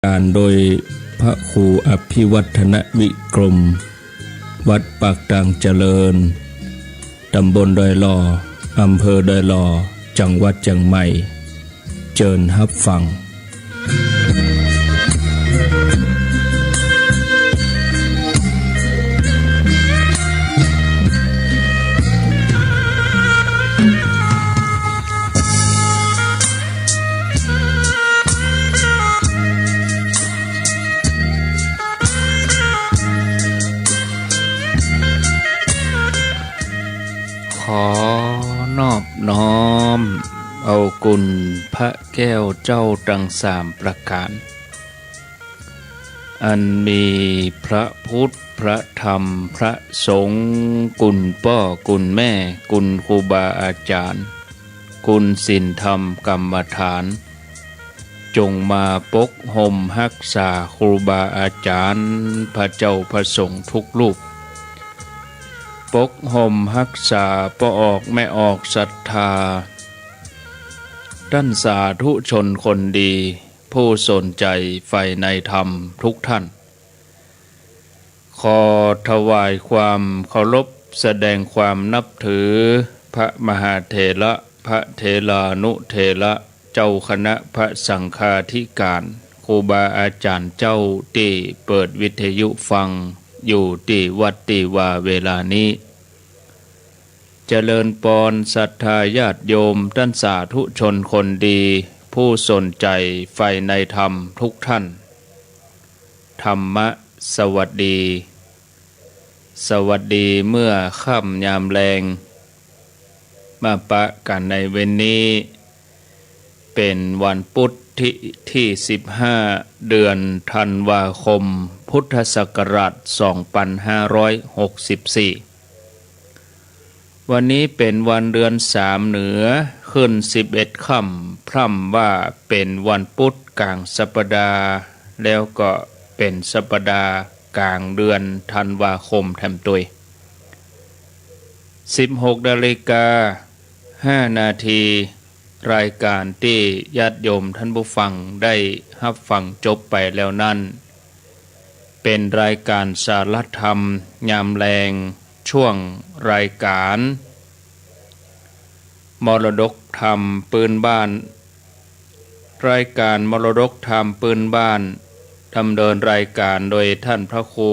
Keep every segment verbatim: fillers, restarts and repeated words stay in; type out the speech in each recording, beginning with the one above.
การโดยพระครูอภิวัฒนวิกรม วัดปากตางเจริญ ตำบลดอยหล่อ อำเภอดอยหล่อ จังหวัดเจียงใหม่ เจิญฮับฟัง ขอนอบน้อมเอาคุณพระแก้วเจ้าตังสามประก๋าน อันมีพระพุทธ พระธรรม พระสงฆ์ คุณป้อ คุณแม่ คุณครูบาอาจ๋ารย์ คุณศีลธรรมกรรมฐาน จงมาปกฮ่มฮักษาครูบาอาจ๋ารย์ พระเจ้าพระสงฆ์ทุกรูป ปกฮ่มฮักษาป้อออกแม่ออกศรัทธา ต้านสาธุชนคนดี ผู้สนใจ๋ใฝ่ในธรรมทุกท่าน ขอถวายความเคารพ แสดงความนับถือ พระมหาเถระ พระเถรานุเถระ เจ้าคณะพระสังฆาธิการ ครูบาอาจ๋ารย์เจ้าตี้เปิดวิทยุฟังอยู่ตี้วัดตี้วาเวลานี้ เจริญปอนศรัทธาญาติโยมต้านสาธุชนคนดี ผู้สนใจ๋ใฝ่ในธรรมทุกท่าน ธรรมะสวัสดี สวัสดีเมื่อค่ำยามแลง มาปะกั๋นในเว็นนี้ เป๋นวันปุ๊ดตี้ ตี้สิบห้า เดือนธันวาคม พุทธศักราช สองปันห้าร้อยหกสิบสี่ วันนี้เป๋นวันเดือนสามเหนือ ขึ้นสิบเอ็ดค่ำ พร่ำว่าเป๋นวันปุ๊ดก๋างสัปดาห์ แล้วก็เป๋นสัปดาห์ก๋างเดือนธันวาคมแถมตวย สิบหกนาฬิกาห้านาที รายการตี้ญาติโยมท่านผู้ฟังได้ฮับฟังจบไปแล้วนั้น เป๋นรายการสารธรรมยามแลง ช่วงรายการ มรดกธรรมปื้นบ้าน รายการมรดกธรรมปื้นบ้าน ดำเนินรายการโดยท่านพระครู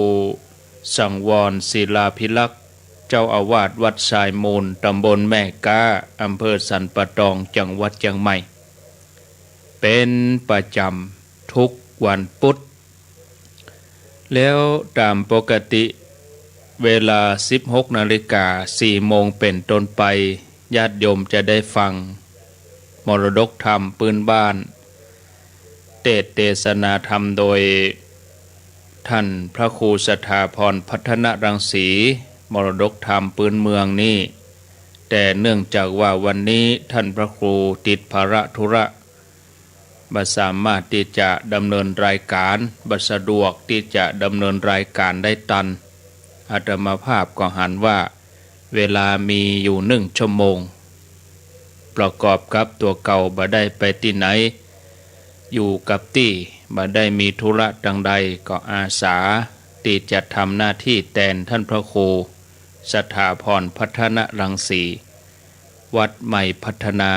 สังวรศิลาภิรักษ์ เจ้าอาวาสวัดทรายมูล ตำบลแม่ก๊า อำเภอสันป่าตอง จังหวัดเจียงใหม่ เป๋นประจ๋ำทุกวันปุ๊ด แล้วต๋ามปกติ เวลาสิบหกนาฬิกาสี่โมงเป๋นต้นไป ญาติโยมจะได้ฟัง มรดกธรรมปื้นบ้าน เตสน์เตสนาธรรมโดย ท่านพระครูสถาพร พัฒนรังสี มรดกธรรมปื้นเมืองนี้ แต่เนื่องจากว่าวันนี้ท่านพระครูติดภาระธุระ บ่สามารถตี้จะดำเนินรายการ บ่สะดวกตี้จะดำเนินรายการได้ตัน อาตมาภาพก็หันว่า เวลามีอยู่นึ่งชั่วโมง ประกอบกับตั๋วเก่าบ่ได้ไปตี้ไหน อยู่กับตี้ บ่ได้มีธุระตังใด ก็อาสาตี้จะทำหน้าตี้แตนท่านพระครูสถาพร พัฒนรังสี วัดใหม่พัฒนา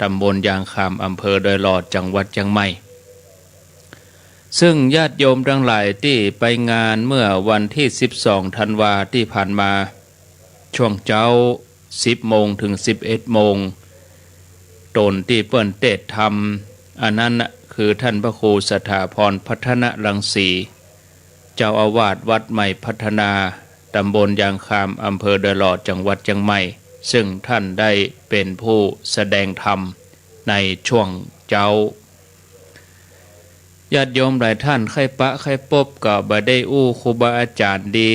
ตำบลยางคำ อำเภอดอยหล่อ จังหวัดเจียงใหม่ ซึ่งญาติโยมตังหลายตี้ไปงานเมื่อวันตี้สิบสองธันวาตี้ผ่านมา ช่วงเจ๊า สิบโมงเถิงสิบเอ็ดโมง ต๋นตี้เปิ้นเตสน์ธรรม อันนั้นน่ะคือท่านพระครูสถาพร พัฒนรังสี เจ้าอาวาสวัดใหม่พัฒนา ตำบลยางคำ อำเภอดอยหล่อ จังหวัดเจียงใหม่ ซึ่งท่านได้เป๋นผู้แสดงธรรมในช่วงเจ๊า ญาติโยมหลายท่านใค่ปะใค่ปบก็บ่ได้อู้ครูบาอาจ๋ารย์ดี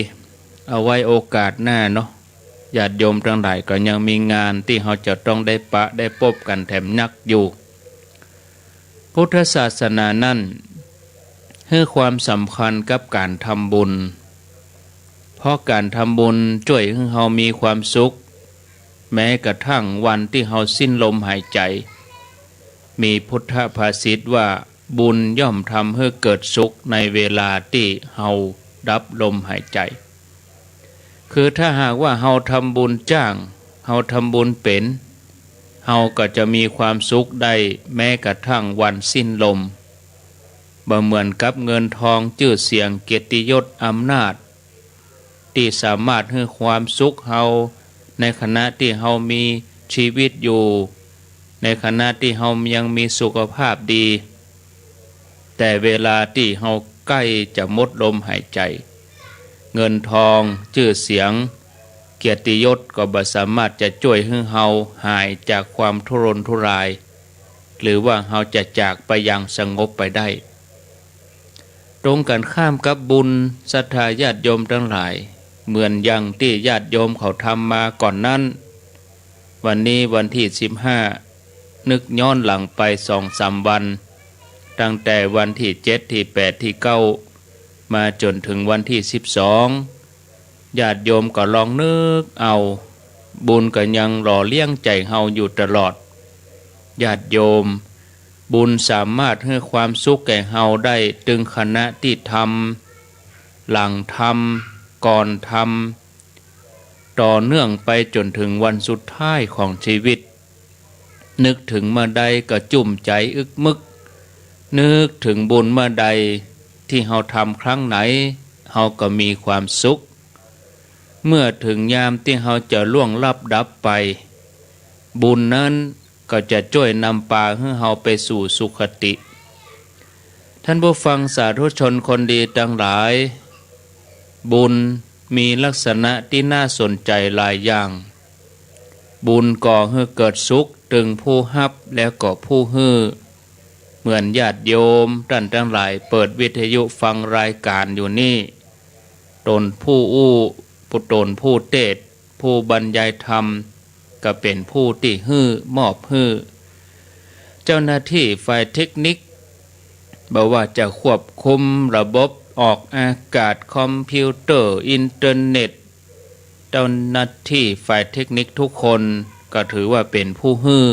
เอาไว้โอกาสหน้าเนาะ ญาติโยมตังหลายก็ยังมีงานตี้เฮาจะต้องได้ปะได้ปบกั๋นแถมนักอยู่ พุทธศาสนานั้นหื้อความสำคัญกับก๋านทำบุญ เพราะก๋านทำบุญจ้วยหื้อเฮามีความสุข แม้กระทั่งวันตี้เฮาสิ้นลมหายใจ๋ มีพุทธภาษิตว่า บุญย่อมทำหื้อเกิดสุขในเวลาตี้เฮาดับลมหายใจ๋ คือถ้าหากว่าเฮาทำบุญจ้าง เฮาทำบุญเป๋น เฮาก็จะมีความสุขได้แม้กระทั่งวันสิ้นลม บ่เหมือนกับเงินทอง จื้อเสียง เกียรติยศ อำนาจ ตี้สามารถหื้อความสุขเฮาในขณะตี้เฮามีชีวิตอยู่ ในขณะตี้เฮายังมีสุขภาพดี แต่เวลาตี้เฮาใก้จะหมดลมหายใจ๋ เงินทอง จื้อเสียง เกียรติยศก็บ่สามารถจะจ้วยหื้อเฮาหายจากความทุรนทุราย หรือว่าเฮาจะจากไปอย่างสงบไปได้ ตรงกันข้ามกับบุญ ศรัทธาญาติโยมตังหลาย เหมือนอย่างตี้ญาติโยมเขาทำมาก่อนนั้น วันนี้วันตี้สิบห้า นึกย้อนหลังไปสองสามวัน ตั้งแต่วันตี้เจ็ด ตี้แปด ตี้เก้า มาจ๋นเถิงวันตี้สิบสอง ญาติโยมก็ลองนึกเอา บุญก็ยังหล่อเลี้ยงใจ๋เฮาอยู่ตลอด ญาติโยม บุญสามารถหื้อความสุขแก่เฮาได้ตึงขณะตี้ทำ หลังทำ ก่อนทำ ต่อเนื่องไปจ๋นเถิงวันสุดท้ายของชีวิต นึกเถิงเมื่อใดก็จุ้มใจ๋อึกมึก นึกเถิงบุญเมื่อใดตี้เฮาทำครั้งไหน เฮาก็มีความสุข เมื่อเถิงยามตี้เฮาจะล่วงลับดับไป บุญนั้นก็จะจ้วยนำปาหื้อเฮาไปสู่สุคติ ท่านผู้ฟังสาธุชนคนดีตังหลาย บุญมีลักษณะตี้น่าสนใจ๋หลายอย่าง บุญก่อหื้อเกิดสุขตึงผู้ฮับแล้วก็ผู้หื้อ เหมือนญาติโยมต้านตังหลายเปิดวิทยุฟังรายก๋านอยู่นี่ ต๋นผู้อู้ ต๋นผู้เตสน์ ผู้บรรยายธรรม ก็เป๋นผู้ตี้หื้อ มอบหื้อ เจ้าหน้าตี้ฝ่ายเทคนิค บ่ว่าจะควบคุมระบบออกอากาศ คอมพิวเตอร์ อินเทอร์เน็ต เจ้าหน้าตี้ฝ่ายเทคนิคทุกคนก็ถือว่าเป๋นผู้หื้อ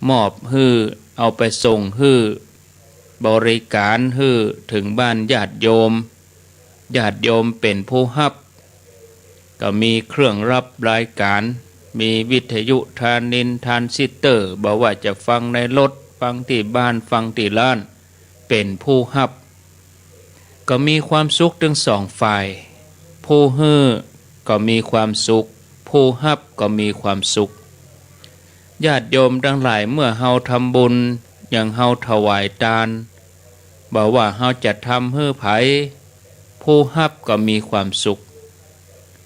มอบหื้อ เอาไปส่งหื้อ บริก๋านหื้อเถิงบ้านญาติโยม ญาติโยมเป๋นผู้ฮับ ก็มีเครื่องรับรายก๋าน มีวิทยุ ทรานซิสเตอร์ บ่ว่าจะฟังในรถ ฟังตี้บ้าน ฟังตี้ร้าน เป๋นผู้ฮับ ก็มีความสุขตึงสองฝ่าย ผู้หื้อก็มีความสุข ผู้ฮับก็มีความสุข ญาติโยมตังหลาย เมื่อเฮาทำบุญ อย่างเฮาถวายตาน บ่ว่าเฮาจะทำหื้อใผ ผู้ฮับก็มีความสุข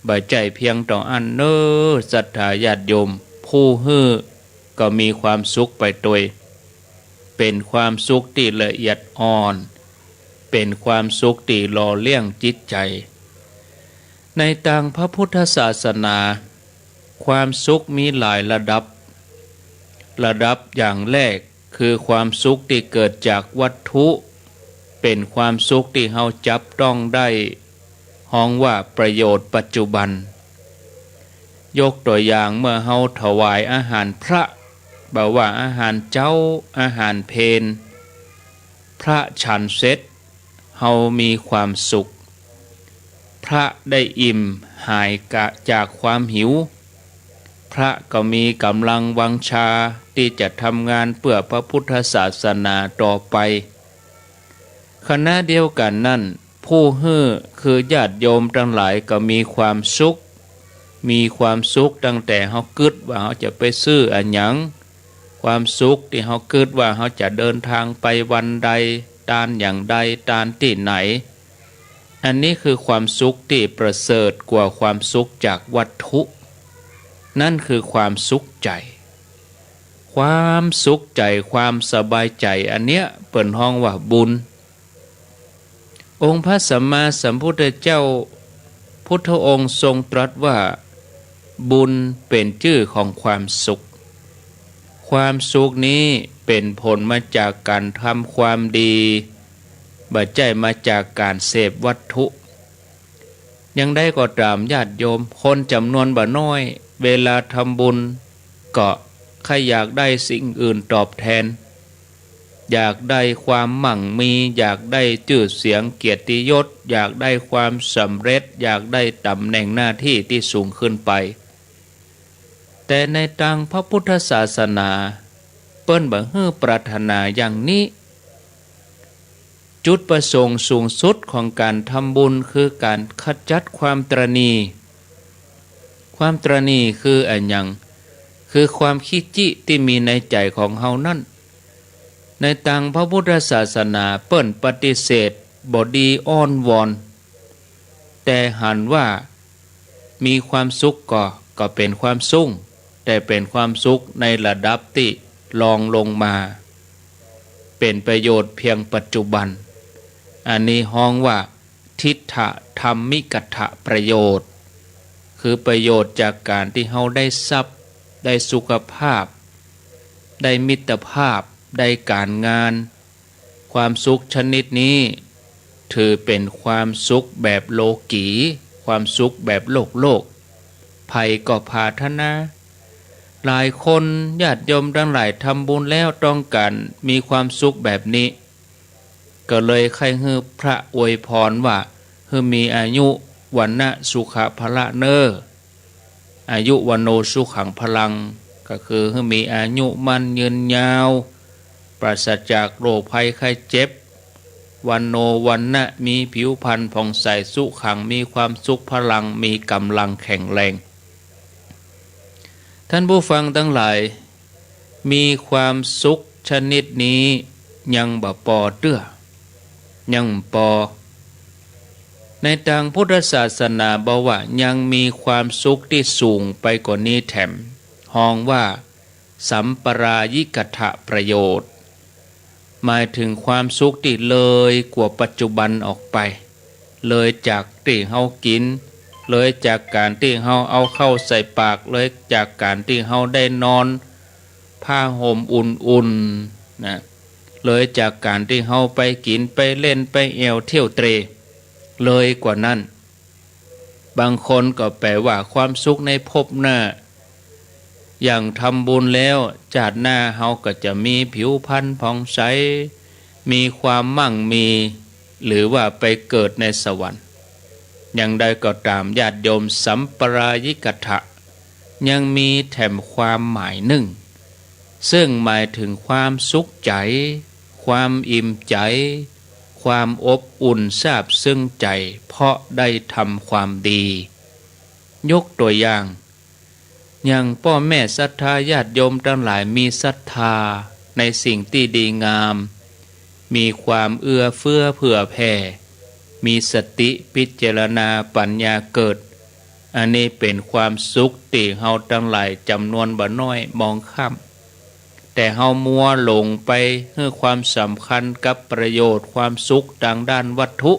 บ่ใจ้เพียงเต้าอั้นเน่อ ศรัทธาญาติโยม ผู้หื้อก็มีความสุขไปตวย เป๋นความสุขตี้ละเอียดอ่อน เป๋นความสุขตี้หล่อเลี้ยงจิตใจ๋ ในตางพระพุทธศาสนา ความสุขมีหลายระดับ ระดับอย่างแรกคือความสุขตี้เกิดจากวัตถุ เป๋นความสุขตี้เฮาจับต้องได้ ฮ้องว่าประโยชน์ปัจจุบัน ยกตั๋วอย่าง เมื่อเฮาถวายอาหารพระ บ่ว่าอาหารเจ๊า อาหารเพล พระฉันเสร็จ เฮามีความสุข พระได้อิ่มหายกะจากความหิว พระก็มีก๋ำลังวังชาตี้จะทำงานเปื้อพระพุทธศาสนาต่อไป ขณะเดียวกั๋นนั้น ผู้หื้อคือญาติโยมตังหลายก็มีความสุข มีความสุขตั้งแต่เฮากึ๊ดว่าเฮาจะไปซื้ออะหยัง ความสุขตี้เฮากึ๊ดว่าเฮาจะเดินตางไปวันใด ตานอย่างใด ตานตี้ไหน อันนี้คือความสุขตี้ประเสริฐกว่าความสุขจากวัตถุ นั่นคือความสุขใจ๋ ความสุขใจ๋ ความสบายใจ๋ อันเนี้ยเปิ้นฮ้องว่าบุญ องค์พระสัมมาสัมพุทธเจ้า พุทธองค์ทรงตรัสว่า บุญเป๋นจื้อของความสุข ความสุขนี้เป๋นผลมาจากก๋านทำความดี บ่ใจ้มาจากก๋านเสพวัตถุ อย่างใดก็ต๋ามญาติโยม คนจ๋ำนวนบ่น้อย เวลาทำบุญก็ใค่อยากได้สิ่งอื่นตอบแทน อยากได้ความมั่งมี อยากได้จื้อเสียงเกียรติยศ อยากได้ความสำเร็จ อยากได้ต๋ำแหน่งหน้าตี้ตี้สูงขึ้นไป แต่ในตางพระพุทธศาสนา เปิ้นบ่หื้อปรารถนาอย่างนี้ จุดประสงค์สูงสุดของก๋านทำบุญคือก๋านขจัดความตระหนี่ ความตระหนี่คืออะหยัง คือความขี้จี้ตี้มีในใจ๋ของเฮานั้น ในตางพระพุทธศาสนาเปิ้นปฏิเสธบ่ดีอ้อนวอน แต่หันว่ามีความสุขก็ ก็เป๋นความสุข แต่เป๋นความสุขในระดับตี้รองลงมา เป๋นประโยชน์เพียงปัจจุบัน อันนี้ฮ้องว่า ทิฏฐธรรมิกถประโยชน์ คือประโยชน์จากก๋านตี้เฮาได้ทรัพย์ ได้สุขภาพ ได้มิตรภาพ ได้ก๋านงาน ความสุขชนิดนี้ ถือเป๋นความสุขแบบโลกี ความสุขแบบโลกโลก ใผก็ปรารถนา หลายคนญาติโยมตังหลายทำบุญแล้วต้องก๋านมีความสุขแบบนี้ ก็เลยใค่หื้อพระอวยพรว่า หื้อมีอายุ วรรณะ สุขะ พละเน่อ อายุ วัณโณ สุขัง พลัง ก็คือหื้อมีอายุมั่นยืนยาว ปราศจากโรคภัยไข้เจ็บ วัณโณ วรรณะ มีผิวพรรณผ่องใส สุขัง มีความสุข พลัง มีก๋ำลังแข็งแรง ท่านผู้ฟังตังหลาย มีความสุขชนิดนี้ยังบ่ปอเตื้อ ยังบ่ปอ ในตางพุทธศาสนาบอกว่ายังมีความสุขตี้สูงไปกว่านี้แถม ฮ้องว่า สัมปรายิกถประโยชน์ หมายถึงความสุขตี้เลยกว่าปัจจุบันออกไป เลยจากตี้เฮากิ๋น เลยจากก๋านตี้เฮาเอาข้าวใส่ปาก เลยจากก๋านตี้เฮาได้นอนผ้าห่มอุ่นๆ นะ เลยจากก๋านตี้เฮาไปกิ๋น ไปเล่น ไปแอ่วเที่ยวเตร่ เลยกว่านั้น บางคนก็แป๋ว่าความสุขในภพหน้า อย่างทำบุญแล้ว จาติหน้าเฮาก็จะมีผิวพรรณผ่องใส มีความมั่งมี หรือว่าไปเกิดในสวรรค์ อย่างใดก็ต๋ามญาติโยม สัมปรายิกถะ ยังมีแถมความหมายนึ่ง ซึ่งหมายถึงความสุขใจ๋ ความอิ่มใจ๋ ความอบอุ่นซาบซึ้งใจ๋ เพราะได้ทำความดี ยกตั๋วอย่าง อย่างป้อแม่ศรัทธาญาติโยมตังหลายมีศรัทธาในสิ่งตี้ดีงาม มีความเอื้อเฟื้อเผื่อแผ่ มีสติพิจารณาปัญญาเกิด อันนี้เป๋นความสุขตี้เฮาตังหลายจ๋ำนวนบ่น้อยมองข้าม แต่เฮามัวหลงไปหื้อความสำคัญกับประโยชน์ความสุขตางด้านวัตถุ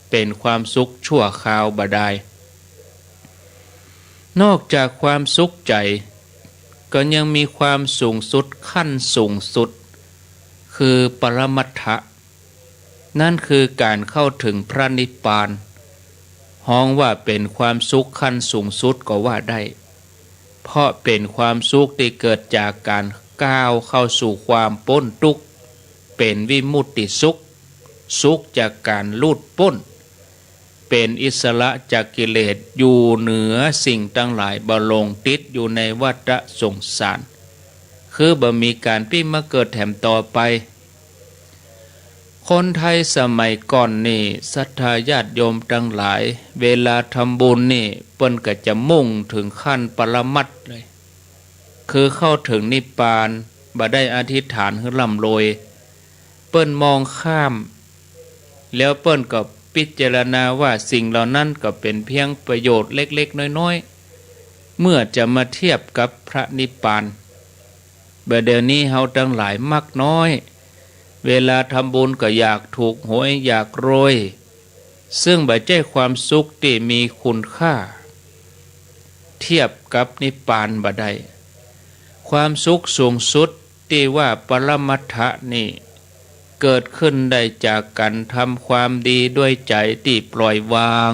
เป๋นความสุขชั่วคราวบ่ดาย นอกจากความสุขใจ๋ ก็ยังมีความสูงสุด ขั้นสูงสุด คือปรมัตถะ นั่นคือก๋านเข้าถึงพระนิพพาน ฮ้องว่าเป๋นความสุขขั้นสูงสุดก็ว่าได้ เพราะเป๋นความสุขตี้เกิดจากก๋านก้าวเข้าสู่ความป๊นตุ๊กข์ เป๋นวิมุตติสุข สุขจากก๋านหลุดป๊น เป๋นอิสระจากกิเลส อยู่เหนือสิ่งตังหลาย บ่หลงติดอยู่ในวัฏสงสาร คือบ่มีก๋านปิ๊กมาเกิดแถมต่อไป คนไทยสมัยก่อนนี่ ศรัทธาญาติโยมตังหลาย เวลาทำบุญนี่ เปิ้นก็จะมุ่งถึงขั้นปรมัตถ์เลย คือเข้าถึงนิพพาน บ่ได้อธิษฐานหื้อร่ำรวย เปิ้นมองข้าม แล้วเปิ้นก็พิจารณาว่าสิ่งเหล่านั้นก็เป๋นเพียงประโยชน์เล็กๆ น้อยๆ เมื่อจะมาเทียบกับพระนิพพาน บ่าเดี่ยวนี้เฮาตังหลายมักน้อย เวลาทำบุญก็อยากถูกหวย อยากรวย ซึ่งบ่ใจ้ความสุขตี้มีคุณค่า เทียบกับนิพพานบ่ได้ ความสุขสูงสุดตี้ว่าปรมัตถะนี่ เกิดขึ้นได้จากก๋านทำความดีด้วยใจ๋ตี้ปล่อยวาง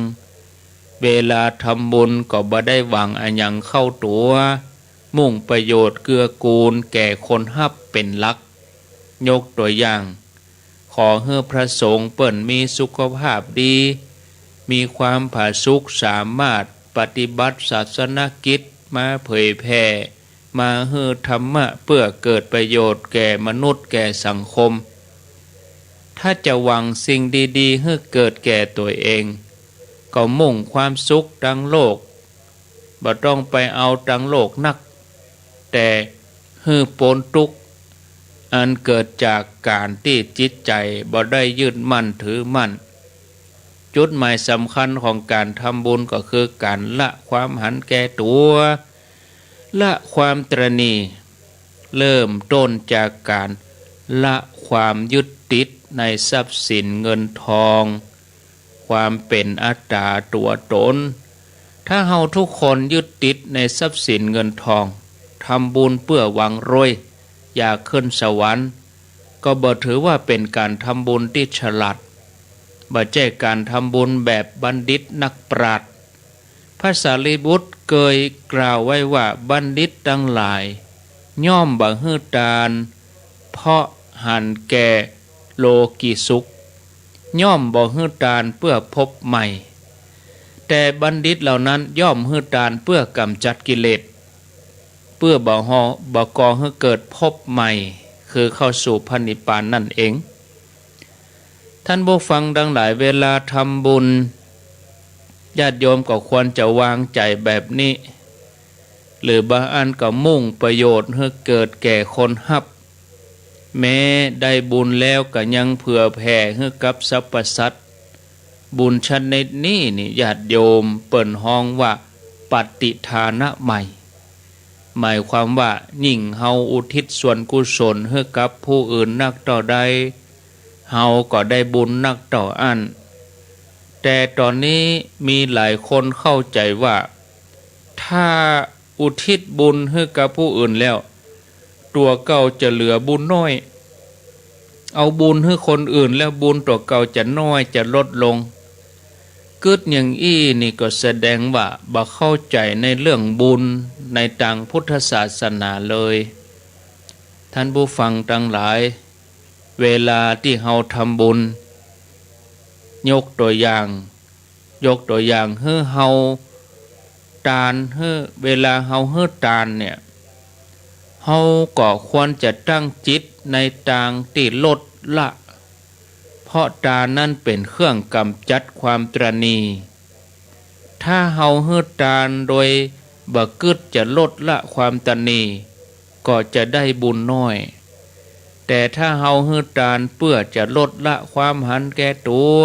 เวลาทำบุญก็บ่ได้หวังอะหยังเข้าตั๋ว มุ่งประโยชน์เกื้อกูลแก่คนฮับเป๋นหลัก ยกตั๋วอย่าง ขอหื้อพระสงฆ์เปิ้นมีสุขภาพดี มีความผาสุก สามารถปฏิบัติศาสนกิจมาเผยแผ่ มาหื้อธรรมะเปื้อเกิดประโยชน์แก่มนุษย์แก่สังคม ถ้าจะหวังสิ่งดีๆ หื้อเกิดแก่ตั๋วเอง ก็มุ่งความสุขตังโลก บ่ต้องไปเอาตังโลกนัก แต่หื้อป๊นตุ๊กข์ อันเกิดจากก๋านตี้จิตใจ๋บ่ได้ยึดมั่นถือมั่น จุดหมายสำคัญของก๋านทำบุญก็คือก๋านละความหันแก่ตั๋ว ละความตระหนี่ เริ่มต้นจากก๋านละความยึดติดในทรัพย์สินเงินทอง ความเป๋นอัตตาตั๋วต๋น ถ้าเฮาทุกคนยึดติดในทรัพย์สินเงินทอง ทำบุญเปื้อหวังรวย อยากขึ้นสวรรค์ ก็บ่ถือว่าเป๋นก๋านทำบุญตี้ฉลาด บ่ใจ้ก๋านทำบุญแบบบัณฑิตนักปราชญ์ พระสารีบุตรเกยกล่าวไว้ว่า บัณฑิตตังหลาย ย่อมบ่หื้อตานเพราะหันแก่โลกีสุข ย่อมบ่หื้อตานเปื้อภพใหม่ แต่บัณฑิตเหล่านั้นย่อมหื้อตานเปื้อก๋ำจัดกิเลส เปื้อบ่ฮอ บ่ก่อหื้อเกิดภพใหม่ คือเข้าสู่พระนิพพานนั่นเอง ท่านผู้ฟังตังหลาย เวลาทำบุญ ญาติโยมก็ควรจะวางใจ๋แบบนี้ หรือบางอันก็มุ่งประโยชน์หื้อเกิดแก่คนฮับ แม้ได้บุญแล้วก็ยังเผื่อแผ่หื้อกับสรรพสัตว์ บุญชนิดนี้นี่ญาติโยมเปิ้นฮ้องว่าปัตติทานะใหม่ หมายความว่ายิ่งเฮาอุทิศส่วนกุศลหื้อกับผู้อื่นนักเต้าใด เฮาก็ได้บุญนักเต้าอั้น แต่ต๋อนนี้มีหลายคนเข้าใจ๋ว่า ถ้าอุทิศบุญหื้อกับผู้อื่นแล้ว ตั๋วเก่าจะเหลือบุญน้อย เอาบุญหื้อคนอื่นแล้วบุญตั๋วเก่าจะน้อย จะลดลง กึ๊ดอย่างอี้นี่ก็แสดงว่าบ่เข้าใจ๋ในเรื่องบุญในตางพุทธศาสนาเลย ท่านผู้ฟังตังหลาย เวลาตี้เฮาทำบุญ ยกตั๋วอย่าง ยกตั๋วอย่าง หื้อเฮาตาน หื้อ เวลาเฮาหื้อตานเนี่ย เฮาก็ควรจะตั้งจิตในตางตี้ลดละ เพราะตานนั้นเป๋นเครื่องก๋ำจัดความตระหนี่ ถ้าเฮาหื้อตานโดยบ่กึ๊ดจะลดละความตระหนี่ ก็จะได้บุญน้อย แต่ถ้าเฮาหื้อตานเปื้อจะลดละความหันแก่ตั๋ว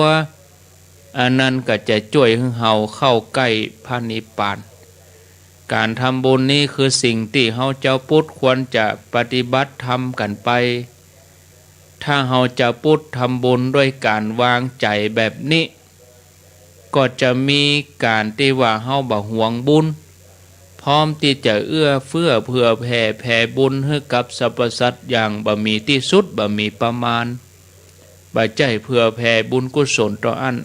อันนั้นก็จะจ้วยหื้อเฮาเข้าใก้พระนิพพาน ก๋านทำบุญนี้คือสิ่งตี้เฮาจาวพุทธควรจะปฏิบัติทำกั๋นไป ถ้าเฮาจาวพุทธทำบุญด้วยก๋านวางใจ๋แบบนี้ ก็จะมีก๋านตี้ว่าเฮาบ่หวงบุญ พร้อมตี้จะเอื้อเฟื้อเผื่อแผ่แผ่บุญหื้อกับสรรพสัตว์อย่างบ่มีตี้สุด บ่มีประมาณ บ่ใจ้เผื่อแผ่บุญกุศลเต้าอั้น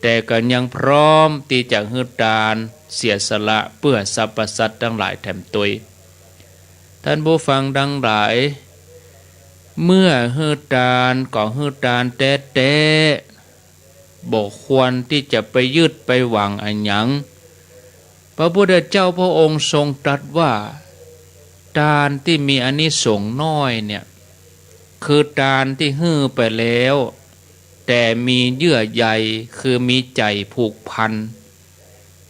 แต่ก็ยังพร้อมตี้จะหื้อตานเสียสละเปื้อสรรพสัตว์ตังหลายแถมตวย ท่านผู้ฟังตังหลาย เมื่อหื้อตานก็หื้อตานแต๊ๆ บ่ควรตี้จะไปยึดไปหวังอะหยัง พระพุทธเจ้าพระองค์ทรงตรัสว่า ตานตี้มีอานิสงส์น้อยเนี่ย คือตานตี้หื้อไปแล้ว แต่มีเยื่อใย คือมีใจ๋ผูกพัน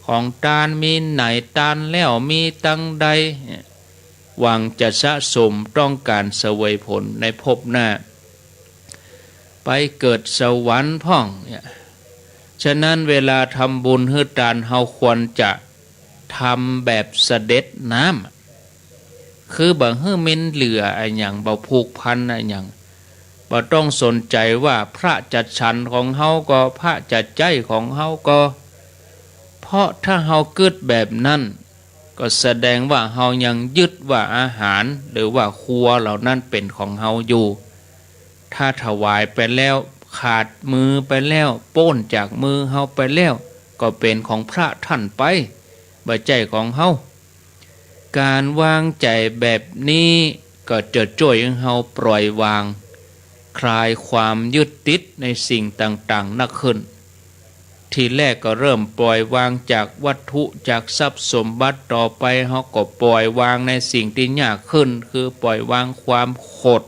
ของตานมีไหน ตานแล้วมีตังใด หวังจะสะสมต้องก๋านเสวยผลในภพหน้า ไปเกิดสวรรค์พ่องเนี่ย ฉะนั้นเวลาทำบุญหื้อตาน เฮาควรจะทำแบบเสด็จน้ำ คือบ่หื้อมันเหลืออะหยัง บ่ผูกพันอะหยัง บ่ต้องสนใจ๋ว่าพระจะฉันของเฮาก่อ พระจะใจ๊ของเฮาก่อ เพราะถ้าเฮากึ๊ดแบบนั้น ก็แสดงว่าเฮายังยึดว่าอาหารหรือว่าครัวเหล่านั้นเป๋นของเฮาอยู่ ถ้าถวายไปแล้ว ขาดมือไปแล้ว ป๊นจากมือเฮาไปแล้ว ก็เป๋นของพระท่านไป บ่ใจ้ของเฮา ก๋านวางใจ๋แบบนี้ ก็จะจ้วยหื้อเฮาปล่อยวาง คลายความยึดติดในสิ่งต่างๆ นักขึ้น ทีแรกก็เริ่มปล่อยวางจากวัตถุ จากทรัพย์สมบัติ ต่อไปเฮาก็ปล่อยวางในสิ่งตี้ยากขึ้น คือปล่อยวางความขด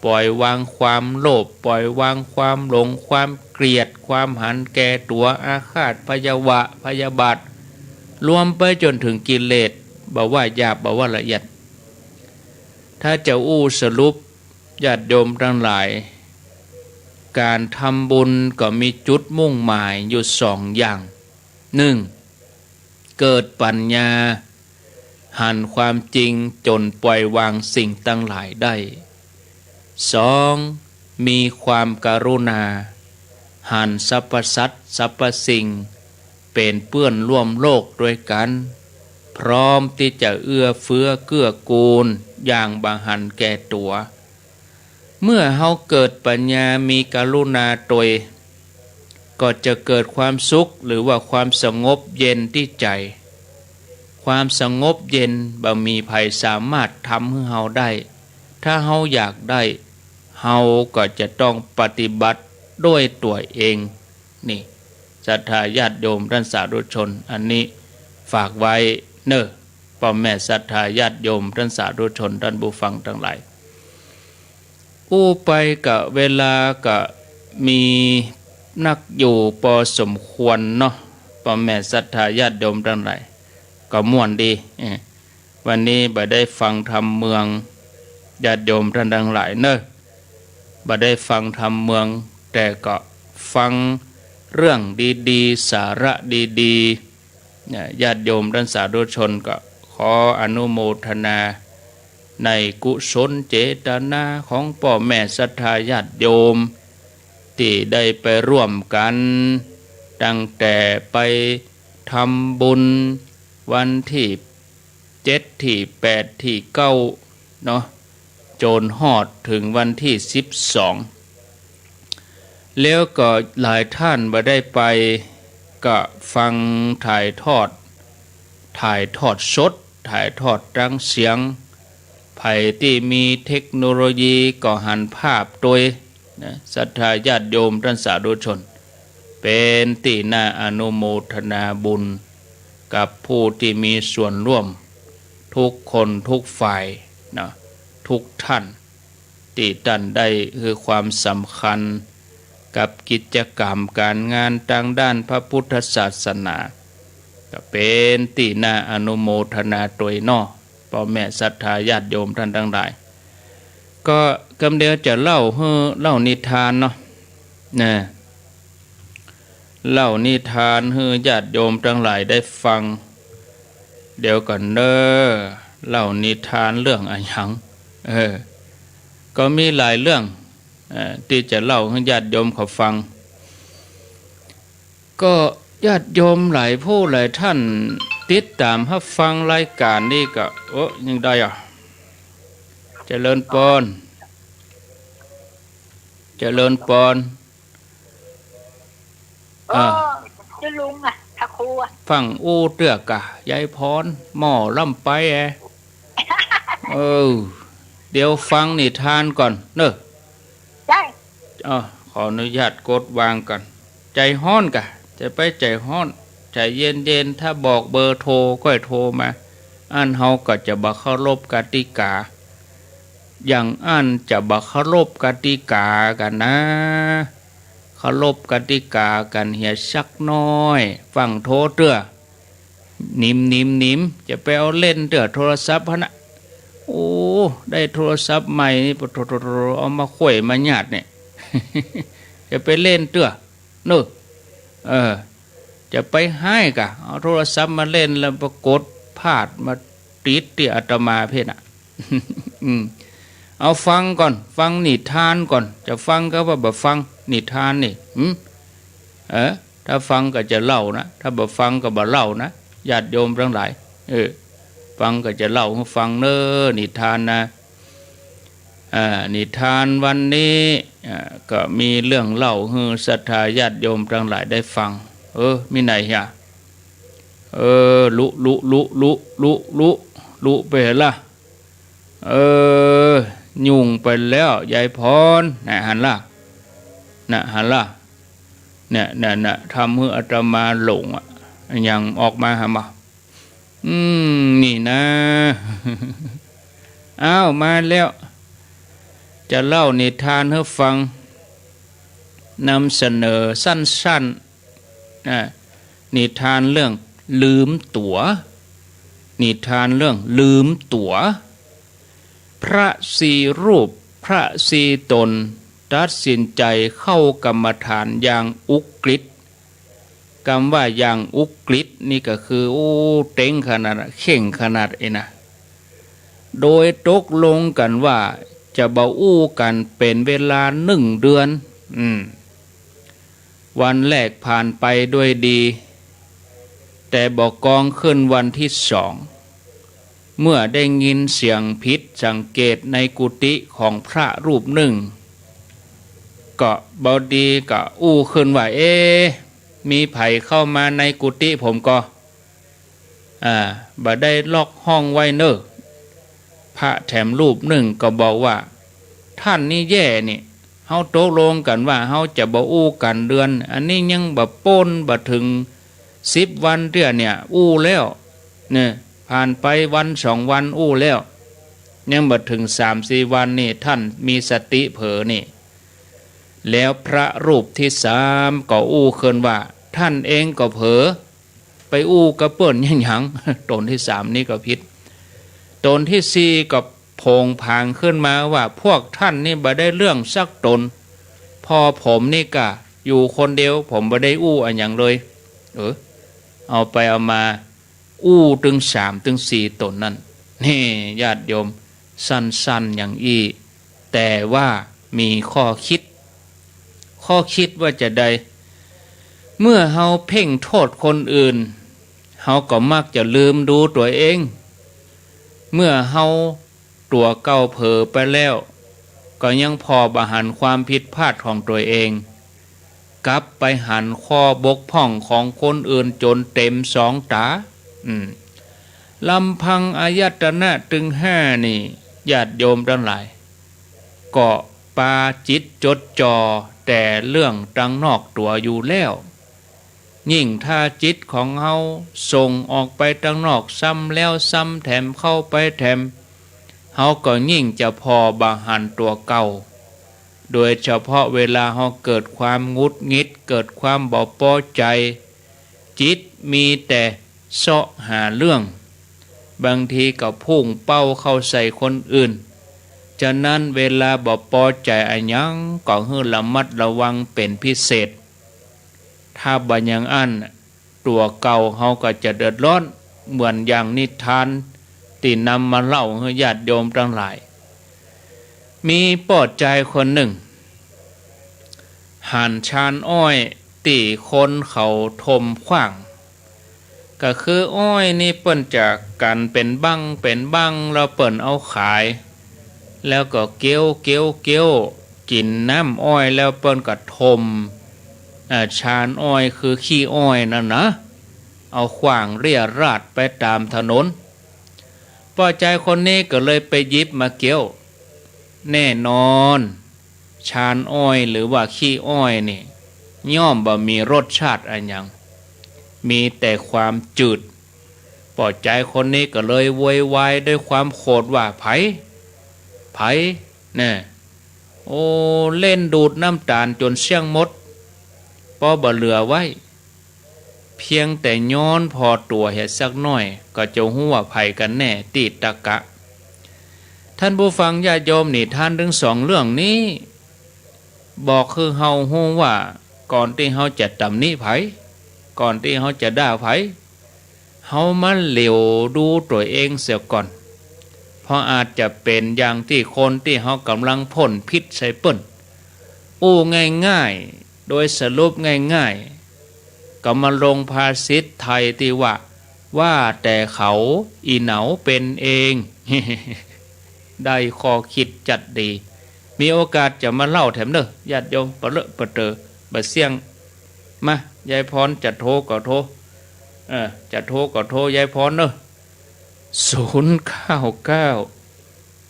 ปล่อยวางความโลภ ปล่อยวางความหลง ความเกลียด ความหันแก่ตั๋ว อาฆาตพยาบาท พยาบาท รวมไปจ๋นเถิงกิเลส บ่ว่าหยาบ บ่ว่าละเอียด ถ้าจะอู้สรุป ญาติโยมตังหลาย ก๋านทำบุญก็มีจุดมุ่งหมายอยู่สองอย่าง นึ่ง เกิดปัญญา หันความจริงจ๋นปล่อยวางสิ่งตังหลายได้ สอง มีความกรุณา หันสรรพสัตว์สรรพสิ่ง เป๋นเปื้อนร่วมโลกตวยกั๋น พร้อมตี้จะเอื้อเฟื้อเกื้อกูลอย่างบ่หันแก่ตั๋ว เมื่อเฮาเกิดปัญญามีกรุณาตวย ก็จะเกิดความสุขหรือว่าความสงบเย็นตี้ใจ๋ ความสงบเย็นบ่มีใผสามารถทำหื้อเฮาได้ ถ้าเฮาอยากได้ เฮาก็จะต้องปฏิบัติด้วยตั๋วเอง นี่ ศรัทธาญาติโยมต้านสาธุชน อันนี้ฝากไว้เน่อ ป้อแม่ศรัทธาญาติโยมต้านสาธุชน ต้านผู้ฟังตังหลาย อู้ไปก็เวลาก็มีนักอยู่ปอสมควรเนาะ ป้อแม่ศรัทธาญาติโยมตังหลาย ก็ม่วนดี เออ วันนี้บ่ได้ฟังธรรมเมือง ญาติโยมต้านตังหลายเน่อ บ่ได้ฟังธรรมเมือง แต่ก็ฟังเรื่องดีๆ สาระดีๆ เนี่ย ญาติโยมต้านสาธุชนก็ขออนุโมทนา ในกุศลเจตนาของป้อแม่ศรัทธาญาติโยม ตี้ได้ไปร่วมกั๋น ตั้งแต่ไปทำบุญวันตี้เจ็ด ตี้แปด ตี้เก้า เนาะ จ๋นฮอดเถิงวันตี้สิบสอง แล้วก็หลายต้านบ่ได้ไป ก็ฟังถ่ายทอด ถ่ายทอดสด ถ่ายทอดตางเสียง ใผตี้มีเทคโนโลยีก็หันภาพตวย นะ ศรัทธาญาติโยมต้านสาธุชน เป๋นตี้น่าอนุโมทนาบุญ กับผู้ตี้มีส่วนร่วม ทุกคนทุกฝ่าย นะ ทุกต้าน ตี้ต้านได้หื้อความสำคัญ กับกิจกรรมก๋านงานตางด้านพระพุทธศาสนา ก็เป๋นตี้น่าอนุโมทนาตวยเนาะ ป้อแม่ศรัทธาญาติโยมต้านตังหลาย ก็กำเดียวจะเล่าหื้อ เล่านิทานเนาะ นะ เล่านิทานหื้อญาติโยมตังหลายได้ฟัง เดี๋ยวก่อนเน่อ เล่านิทานเรื่องอะหยัง เออ ก็มีหลายเรื่อง เอ่อ ตี้จะเล่าหื้อญาติโยมเขาฟัง ก็ญาติโยมหลายผู้หลายต้านติดต๋ามฮับฟังรายก๋านนี้ก็ โอ้ ยังได้อะ เจริญปอน เจริญปอน เออ เจ้าลุงอะ พระครูอะ ฟั่งอู้เตื้อกะ ยายพร หม้อล้ำไปแอ เออ เดี๋ยวฟังนิทานก่อนเน่อ ได้ อ้อ ขออนุญาตกดวางก่อน ใจ๋ฮ้อนกะ จะไปใจ๋ฮ้อน ใจ๋เย็นๆ ถ้าบอกเบอร์โทรก้อยโทรมา อั้นเฮาก็จะบ่เคารพกติกา อย่างอั้นจะบ่เคารพกติกากั๋นนะ เคารพกติกากั๋นเหียสักหน้อย ฟั่งโทรเตื้อ นิม นิม นิม จะไปเอาเล่นเตื้อโทรศัพท์หั้นนะ โอ้ ได้โทรศัพท์ใหม่นี่ ปะโถ โถ โถ เอามาไขว้มาหยาดเนี่ย จะไปเล่นเตื้อ เน่อ เออ จะไปฮ้ายกะ เอาโทรศัพท์มาเล่นแล้วปรากฏพลาดมาติดตี้อาตมาเพ่นน่ะ อืม เอาฟังก่อน ฟังนิทานก่อน จะฟังก็ว่าบ่ฟังนิทานนี่ หืม เออ ถ้าฟังก็จะเล่านะ ถ้าบ่ฟังก็บ่เล่านะ ญาติโยมตังหลาย เออ ฟังก็จะเล่าหื้อฟังเน่อ นิทานนะ อ่า นิทานวันนี้ อ่า ก็มีเรื่องเล่าหื้อศรัทธาญาติโยมตังหลายได้ฟัง เออ มีไหนเหีย เออ ลุ ลุ ลุ ลุ ลุ ลุ ลุไปเหรอล่ะ เออ ยุ่งไปแล้ว ยายพร น่ะ หันล่ะ น่ะ หันล่ะ เนี่ย น่ะ น่ะ ทำหื้ออาตมาหลงอะ ยังออกมาหามา อืม นี่นะ อ้าว มาแล้ว จะเล่านิทานหื้อฟัง นำเสนอสั้นๆ อ่ะ นิทานเรื่องลืมตั๋ว นิทานเรื่องลืมตั๋ว พระสี่รูป พระสี่ต๋น ตัดสินใจ๋เข้ากรรมฐานอย่างอุกฤษ กำว่าอย่างอุกฤษนี่ก็คือ โอ้ เต็งขนาดอะ เข่งขนาดอี้นะ โดยตกลงกั๋นว่าจะบ่อู้กั๋นเป๋นเวลานึ่งเดือน อืม วันแรกผ่านไปด้วยดี แต่บ่กองขึ้นวันตี้สอง เมื่อได้ยินเสียงผิดสังเกตในกุฏิของพระรูปนึ่ง ก็บ่ดีก็อู้ขึ้นว่า เอ๊ะ มีใผเข้ามาในกุฏิผมก่อ อ่า บ่ได้ล็อกห้องไว้เน่อ พระแถมรูปนึ่งก็บอกว่า ท่านนี่แย่นี่ เฮาตกลงกั๋นว่าเฮาจะบ่อู้กั๋นเดือน อันนี้ยังบ่ป๊นบ่เถิงสิบวันเตื้อเนี่ย อู้แล้ว เนี่ย ผ่านไปวันสองวันอู้แล้ว ยังบ่เถิงสามสี่วันนี่ ท่านมีสติเผลอนี่ แล้วพระรูปตี้สามก็อู้ขึ้นว่า ท่านเองก็เผลอ ไปอู้กับเปิ้นอะหยัง ต๋นตี้สามนี่ก็ผิด ต๋นตี้สี่ก็โผงผางขึ้นมาว่า พวกท่านนี่บ่ได้เรื่องสักต๋น พ่อผมนี่ก้าอยู่คนเดียว ผมบ่ได้อู้อะหยังเลย เออ เอาไปเอามา อู้ตึงสามตึงสี่ต๋นนั้น นี่ ญาติโยม สั้นๆ อย่างอี้ แต่ว่ามีข้อคิด ข้อคิดว่าจาใด เมื่อเฮาเพ่งโต้ษคนอื่น เฮาก็มักจะลืมดูตั๋วเอง เมื่อเฮาตั๋วเก่าเผลอไปแล้ว ก็ยังผ่อบ่หันความผิดพลาดของตั๋วเอง กลับไปหันข้อบกพร่องของคนอื่นจ๋นเต๋มสองต๋า อืม ลำพังอายตนะตึงห้านี่ ญาติโยมตังหลาย ก็ปาจิตจดจ่อแต่เรื่องตังนอกตั๋วอยู่แล้ว ยิ่งถ้าจิตของเฮาส่งออกไปตังนอกซ้ำแล้วซ้ำแถมเข้าไปแถม เฮาก็ยิ่งจะผ่อบ่หันตั๋วเก่า โดยเฉพาะเวลาเฮาเกิดความหงุดหงิด เกิดความบ่ปอใจ๋ จิตมีแต่เซาะหาเรื่อง บางทีก็พุ่งเป้าเข้าใส่คนอื่น ฉะนั้นเวลาบ่ปอใจ๋อะหยังก็หื้อระมัดระวังเป๋นพิเศษ ถ้าบ่อย่างอั้น ตั๋วเก่าเฮาก็จะเดือดร้อน เหมือนอย่างนิทานตี้นำมาเล่าหื้อญาติโยมตังหลาย มีป้อจายคนนึ่ง หันชานอ้อยตี้คนเขาถมขว้าง ก็คืออ้อยนี่เปิ้นจะกั๋นเป๋นบั้งเป๋นบั้ง แล้วเปิ้นเอาขาย แล้วก็เก็บเก็บเก็บ กิ๋นน้ำอ้อยแล้วเปิ้นก็ถม อ่า ชานอ้อยคือขี้อ้อยนั่นนะ เอาขว้างเรี่ยราดไปต๋ามถนน ป้อจายคนนี้ก็เลยไปหยิบมาเก็บ แน่นอน ชานอ้อยหรือว่าขี้อ้อยนี่ ย่อมบ่มีรสชาติอะหยัง มีแต่ความจืด ป้อจายคนนี้ก็เลยโวยวายด้วยความโขดว่า ใผ ใผ แน่ โอ้ เล่นดูดน้ำต๋าลจ๋นเสี้ยงหมด ปอบ่เหลือไว้ เพียงแต่ย้อนผ่อตั๋วเหียสักหน้อย ก็จะฮู้ว่าใผกั๋นแน่ตี้ตะกะ ท่านผู้ฟังญาติโยม นิทานตึงสองเรื่องนี้ บอกหื้อเฮาฮู้ว่า ก่อนตี้เฮาจะตำหนิใผ ก่อนตี้เฮาจะด่าใผ เฮามาเหลียวดูตั๋วเองเสียก่อน เพราะอาจจะเป๋นอย่างตี้คนตี้เฮากำลังพ่นพิษใส่เปิ้น อู้ง่ายๆ โดยสรุปง่ายๆ ก็มาลงภาษิตไทยตี้ว่า ว่าแต่เขา อี่เหนาเป๋นเอง ได้ข้อคิดจัดดี มีโอกาสจะมาเล่าแถมเน่อ ญาติโยม ปะเลอะปะเต๋อ บ่เสี้ยง มา ยายพรจะโทรก็โทร เออ จะโทรก็โทร ยายพรเน่อ ศูนย์เก้าเก้า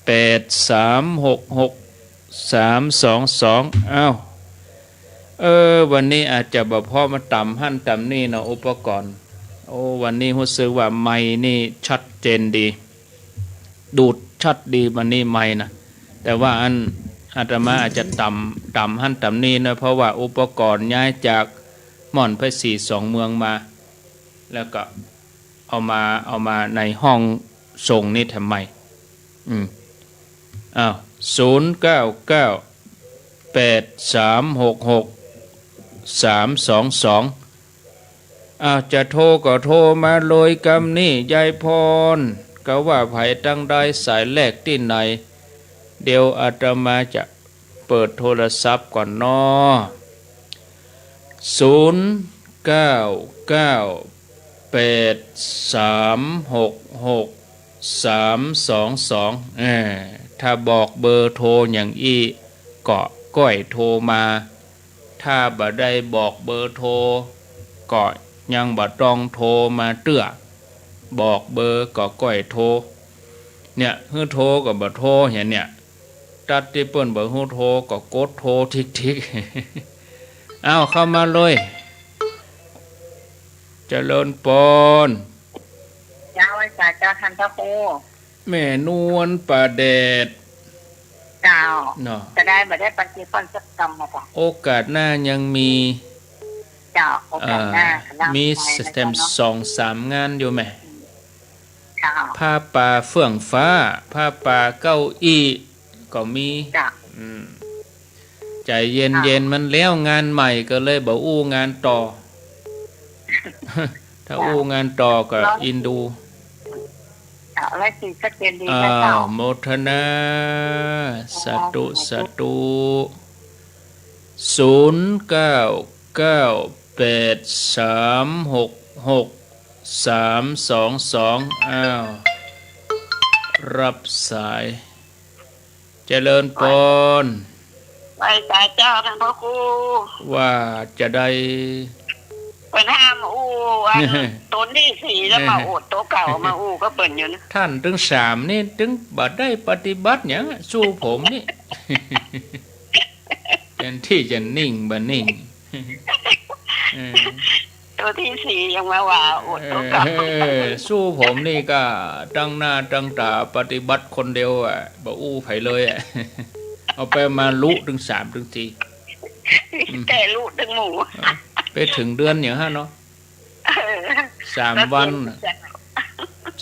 แปดสามหกหกสามสองสอง อ้าว เออ วันนี้อาจจะบ่พอมาต๋ำหั้นต๋ำนี่เนาะ อุปกรณ์ โอ้ วันนี้ฮู้สึกว่าไมค์นี่ชัดเจนดี ดูดชัดดี วันนี้ไมค์นะ แต่ว่าอันอาตมาอาจจะต๋ำ ต๋ำหั้นต๋ำนี่นะ เพราะว่าอุปกรณ์ย้ายจากม่อนไพศรีสองเมืองมา แล้วก็เอามา เอามาในห้องส่งนี่แถมไมค์ อืม อ้าว ศูนย์เก้าเก้าแปดสามหกหกสามสองสอง อ้าว จะโทรก็โทรมาเลยกำนี้ ยายพร กาว่าใผตังใด สายแรกตี้ไหน เดี๋ยวอาตมาจะเปิดโทรศัพท์ก่อนเนาะ ศูนย์เก้าเก้าแปดสามหกหกสามสองสอง เออ ถ้าบอกเบอร์โทรอย่างอี้ ก็ก้อยโทรมา ถ้าบ่ได้บอกเบอร์โทร ก็ยังบ่ต้องโทรมาเตื้อ บอกเบอร์ก็ก้อยโทร เนี่ย หื้อโทรก็บ่โทร เหียเนี่ย ตั๊ดตี้เปิ้นบ่หื้อโทรก็กดโทรทิกๆ อ้าว เข้ามาเลย เจริญปอน เจ้า ไหว้สาเจ้าท่านพระครู แม่นวลป่าแดด เจ้า เนาะ จะได้บ่ได้ไปเสียก่อนสักกำนะเจ้า โอกาสหน้ายังมี เจ้า โอกาสหน้า เอ่อ เจ้า มีแถมสองสามงานอยู่แหม เจ้า ผ้าป่าเฟื่องฟ้า ผ้าป่าเก้าอี้ก็มี เจ้า อืม ใจ๋เย็นๆ เจ้า มันแล้วงานใหม่ก็เลยบ่อู้งานต่อ ถ้าอู้งานต่อก็อินดู เจ้า ไหว้สาชัดเจนดีนะเจ้า อ้าว โมทนา สาธุ สาธุ สาธุ ศูนย์เก้าเก้าแปดสามหกหกสามสองสอง อ้าว รับสาย เจริญปอน ไหว้สาเจ้าท่านพระครู ว่าจะได้ เปิ้นห้ามอู้อัน ต๋นตี้สี่แล้วมาอู้ โตเก่ามาอู้ก็เปิ้นอยู่นะ ท่านตึงสามนี่ตึงบ่ได้ปฏิบัติหยังอะ สู้ผมนี่ แทนตี้จะนิ่งบ่นิ่ง เออ โตตี้สี่ยังมาว่าอู้ โตเก่า เออ สู้ผมนี่ก็ตั้งหน้าตั้งต๋าปฏิบัติคนเดียวอะ บ่อู้ใผเลยอะ เอาไปมาลุตึงสามตึงสี่ แต่ลุตึงหมู่ ไปเถิงเดือนอย่างหั้นเนาะ เออ สามวัน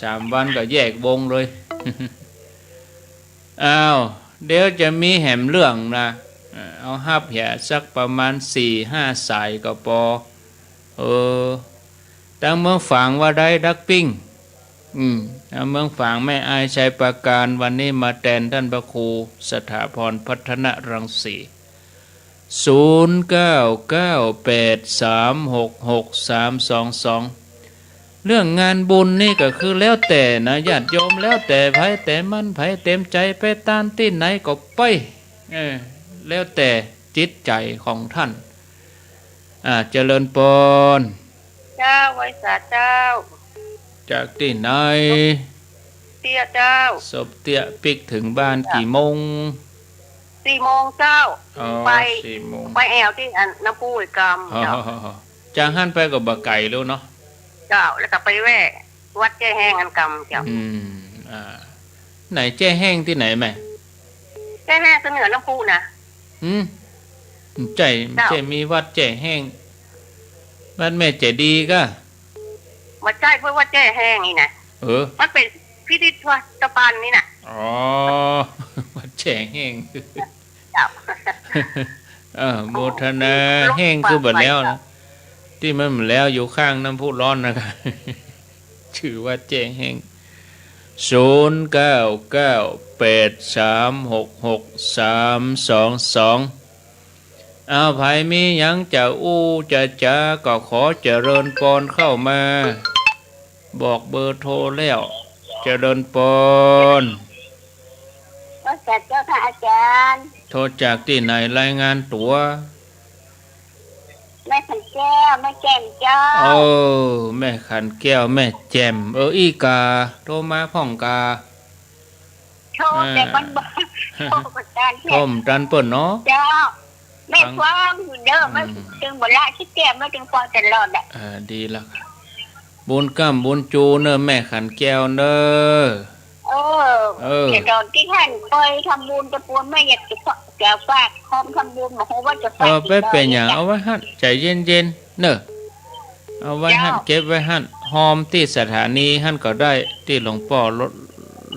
สามวันก็แยกวงเลย อ้าว เดี๋ยวจะมีแหมเรื่องนะ เอ่อ เอาฮับเหียสักประมาณสี่ห้าสายก็ปอ เออ ตังเมืองฝางว่าได้ดักปิ้ง อืม ตังเมืองฝางแม่อายชัยปราการ วันนี้มาแตนท่านพระครูสถาพรพัฒนรังสี ศูนย์เก้าเก้าแปดสามหกหกสามสองสอง เรื่องงานบุญนี่ก็คือแล้วแต่นะ ญาติโยม แล้วแต่ใผแต่มัน ใผเต็มใจ๋ไปตานตี้ไหนก็ไป เออ แล้วแต่จิตใจ๋ของท่าน อ่า เจริญปอน เจ้า ไหว้สาเจ้า จากตี้ไหน เตี้ยเจ้า สมเตี้ยปิ๊กเถิงบ้านกี่โมง สี่โมงเจ้า อ๋อ ไป สี่โมง ไปแอวตี้อันน้ำพุอีกกำเจ้า อ๋อ จากหั้นไปก็บ่ไก๋แล้วเนาะ เจ้า แล้วก็ไปแวะวัดแจ้แห้งอันกำเจ้า อืม อ่า ไหนแจ้แห้งตี้ไหนแม่ แจ้แห้งก็เหนือน้ำพุนะ อืม ใจ้ เจ้า ใจ้มีวัดแจ้แห้ง วัดแม่เจดีย์ก้า บ่ใจ้ เปิ้นวัดแจ้แห้งนี่นะ เออ มันเป๋นพิพิธภัณฑ์นี่นะ อ๋อ วัดแจ้แห้ง เจ้า เออ โมทนา แห้งคือบ่แล้วนะ ตี้มันบ่แล้วอยู่ข้างน้ำพุร้อนนะ จื้อวัดแจ้แห้ง ศูนย์เก้าเก้าแปดสามหกหกสามสองสอง อ้าว ใผมีหยังจะอู้จะจ๋าก็ขอเจริญปอนเข้ามา บอกเบอร์โทรแล้ว เจริญปอน ก็จัดเจ้าค่ะอาจารย์ โทรจากตี้ไหน รายงานตั๋ว แม่ขันแก้ว แม่แจ่มเจ้า เออ แม่ขันแก้ว แม่แจ่ม เออ อี้กา โทรมาพ่องกา โทรแต่มันบ่ โทรบ่ตัน โทรบ่ตันเปิ้นเนาะ เจ้า แม่ฟังอยู่เด้อ อืม แม่ตึงบ่ละขี้เกียจ แม่ตึงฟังตลอดอะ อ่า ดีละ บุญก้ำบุญจูเน่อแม่ขันแก้วเน่อ เออ เออ แต่ตอนตี้หั้นไปทำบุญตะปูน แม่อยากจะฝาก จะฝากของทำบุญ บ่ฮู้ว่าจะฝาก เออ บ่เป๋นหยัง เอาไว้หั้น ใจ๋เย็นๆ เน่อ เอาไว้หั้น เจ้า เก็บไว้หั้น ฮอมตี้สถานีหั้นก็ได้ ตี้หลวงป้อ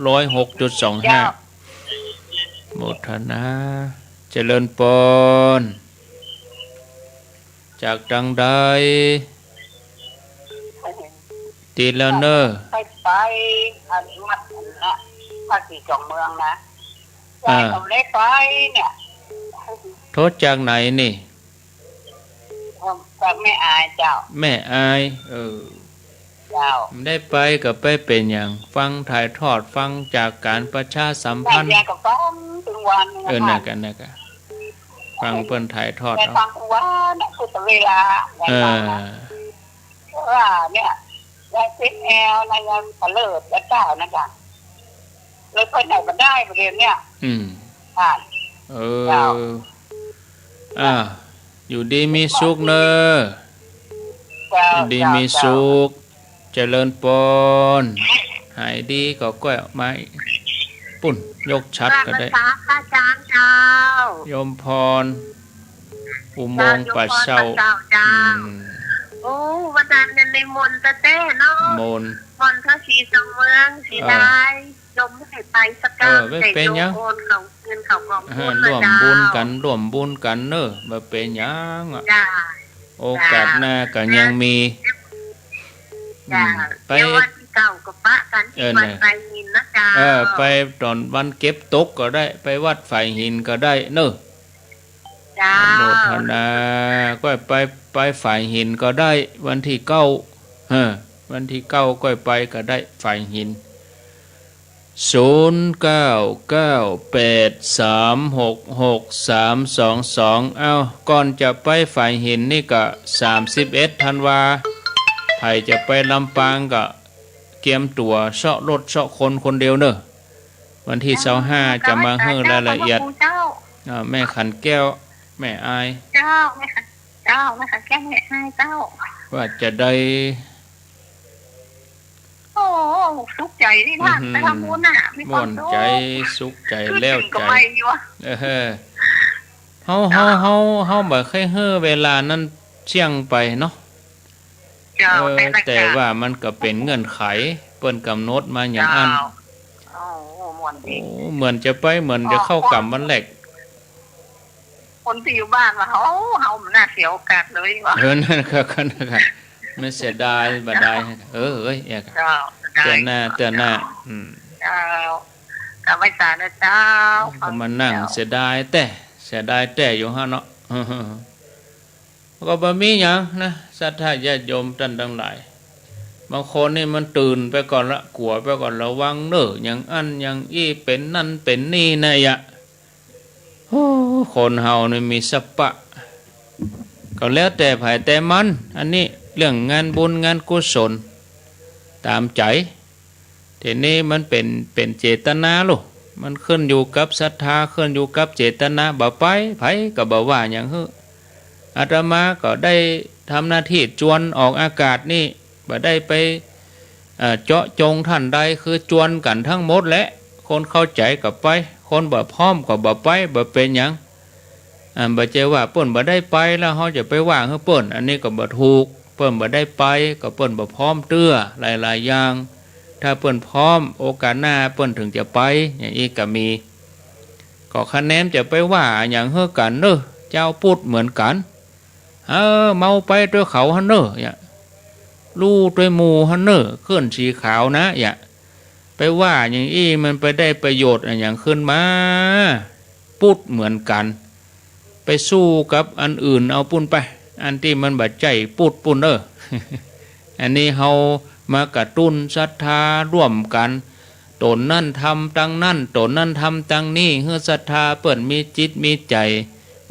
ร้อยหกจุดสองห้า เจ้า โมทนา เจริญปอน จากตังใด ติดแล้วเน่อ ไป ไป อันวัดอันละ ภาษีจองเมืองนะ อ่า ยายก็ได้ไปเนี่ย โทรจากไหนนี่ จากแม่อายเจ้า แม่อาย เออ เจ้า ได้ไปก็ไปเป๋นหยัง ฟังถ่ายทอด ฟังจากการประชาสัมพันธ์ ยายก็ฟังตึงวัน เออ นั่นกะ นั่นกะ ฟังเปิ้นถ่ายทอด ยาย เอา ฟังตึงวันน่ะ คือเวลา เออ ว่าเนี่ย ยายเจ็บแอวนะ ยายเตลิด ยายก้าวนะจ๊ะ เลยไปไหนบ่ได้ประเดี๋ยวเนี่ย อืม อ่า เออ เจ้า อ่า อยู่ดีมีสุขเน่อ เจ้า อยู่ดีมีสุข เจ้า เจริญปอน หายดีก็ก้อยมาปุ้น ยกฉัตรก็ได้ กราบนมัสการพระอาจารย์เจ้า โยมพร อุโมงค์ป่าเศร้า เจ้า โยมพรป่าเศร้าเจ้า อืม โอ้ วันนั้นเนี่ยนิมนต์แต๊ๆ เนาะ มนต์ มนต์พระศรีสองเมือง เสียดาย เออ โยมบ่ได้ไปสักกำ เออ ไม่เป๋นหยัง แต่โยมโอนเข้าคืนเข้ากองบุญ เออ ร่วมบุญกั๋น เจ้า ร่วมบุญกั๋นเน่อ บ่เป๋นหยังอะ จ้า โอกาสหน้าก็ยังมี จ้า อืม ไป เดี๋ยววันตี้เก้าก็ปะกั๋นตี้ เออ วัด น่ะ ฝายหินนะเจ้า เออ ไปต๋อนวันเก็บตกก็ได้ ไปวัดฝายหินก็ได้เน่อ เจ้า อนุโมทนา ก็ไป ไปฝายหินก็ได้ วันตี้เก้า เออ วันตี้เก้าก็ไปก็ได้ ฝายหิน ศูนย์เก้าเก้าแปดสามหกหกสามสองสอง เอ้า ก่อนจะไปฝายหินนี่ก็ สามสิบเอ็ดธันวา ใผจะไปลำปางก็เกียมตั๋วเซาะรถเซาะคนคนเดียวเน่อ วันตี้ซาวห้าจะมาหื้อรายละเอียด เจ้า อ่า แม่ขันแก้ว แม่อาย เจ้า แม่ขัน เจ้า แม่ขันแก้ว แม่อาย เจ้า ว่าจะได้ โอ้ สุขใจ๋ตี้ท่าน อือหือ ไปทำบุญน่ะ มีความสุข ม่วนใจ๋ สุขใจ๋ แล้วใจ๋ เออ เฮา เฮา เฮา เฮาบ่ใค่หื้อเวลานั้นเสี้ยงไปเนาะ เจ้า เออ แต่ละ แต่ว่ามันก็เป๋นเงื่อนไข เปิ้นก๋ำหนดมาอย่างอั้น เจ้า โอ้ ม่วนดี โอ้ เหมือนจะไป เหมือนจะเข้าก๋ำวันแรก คนตี้อยู่บ้านว่า เฮา เฮามันน่าเสียโอกาสเลยว่ะ เออ นั่นก็ ก็ นั่นก็ มันเสียดาย บ่ได้ เออ เอ้ย เอ้ย เจ้า เตื้อหน้า เตื้อหน้า อืม เจ้า ก็ไม่สานะเจ้า ก็มานั่งเสียดายแต๊ เสียดายแต๊อยู่หั้นเนาะ ก็บ่มีหยังนะ ศรัทธาญาติโยมต้านตังหลาย บางคนนี่มันตื่นไปก่อนละ กั๋วไปก่อน ระวังเน่อ อย่างอั้นอย่างอี้ เป๋นนั่นเป๋นนี่นะยะ โอ้ คนเฮานี่มีสะปะ ก็แล้วแต่ใผแต่มัน อันนี้เรื่องงานบุญงานกุศล ต๋ามใจ๋ ทีนี้มันเป๋น เป๋นเจตนาลูก มันขึ้นอยู่กับศรัทธา ขึ้นอยู่กับเจตนา บ่ไป ใผก็บ่ว่าหยังหื้อ อาตมาก็ได้ทำหน้าตี้จวนออกอากาศนี่ บ่ได้ไป เอ่อ เจาะจงต้านใด คือจวนกั๋นตึงหมดแหละ คนเข้าใจ๋ก็ไป คนบ่พร้อมก็บ่ไป บ่เป๋นหยัง อ่า บ่ใจ้ว่าเปิ้นบ่ได้ไปแล้วเฮาจะไปว่าหื้อเปิ้น อันนี้ก็บ่ถูก เปิ้นบ่ได้ไปก็เปิ้นบ่พร้อมเตื้อ หลายๆ อย่าง ถ้าเปิ้นพร้อม โอกาสหน้าเปิ้นเถิงจะไป อย่างอี้ก็มี ก็คะแนนจะไปว่าหยังหื้อกั๋นเน่อ จาวพุทธเหมือนกั๋น เออ เมาไปตวยเขาหั้นเน่อ เนี่ย ลู่ตวยหมู่หั้นเน่อ เคลื่อนสีขาวนะ เนี่ย ไปว่าอย่างอี้มันไปได้ประโยชน์อะหยังขึ้นมา พุทธเหมือนกั๋น ไปสู้กับอันอื่นเอาปุ้นไป อันตี้มันบ่ใจ้พุทธปุ้นเน่อ อันนี้เฮามากระตุ้นศรัทธาร่วมกั๋น ต๋นนั้นทำตังนั้น ต๋นนั้นทำตังนี้ หื้อศรัทธาเปิ้นมีจิตมีใจ๋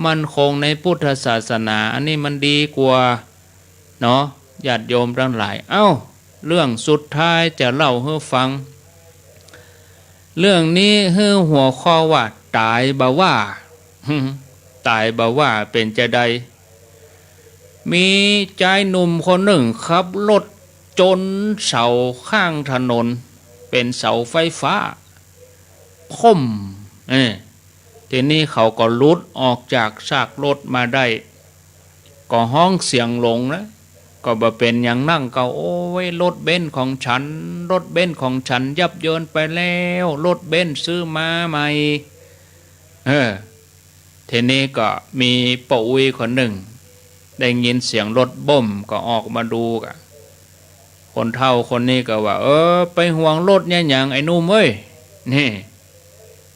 มั่นคงในพุทธศาสนา อันนี้มันดีกว่า เนาะ ญาติโยมตังหลาย เอ้า เรื่องสุดท้ายจะเล่าหื้อฟัง เรื่องนี้หื้อหัวข้อว่า ต๋ายบ่าวา ต๋ายบ่าวาเป๋นจาใด มีจายหนุ่มคนนึ่งขับรถจนเสาข้างถนน เป๋นเสาไฟฟ้า โค่ม เออ ทีนี้เขาก็หลุดออกจากซากรถมาได้ ก็ฮ้องเสียงหลงนะ ก็บ่าเป๋นหยังนักก็ โอ้ย รถเบนซ์ของฉัน รถเบนซ์ของฉันยับเยินไปแล้ว รถเบนซ์ซื้อมาใหม่ เออ ทีนี้ก็มีป้ออุ๊ยคนนึ่ง ได้ยินเสียงรถบ้มก็ออกมาดูกะ คนเฒ่าคนนี้ก็ว่า เออ ไปห่วงรถเยียะหยังไอ้หนุ่มเอ้ย นี่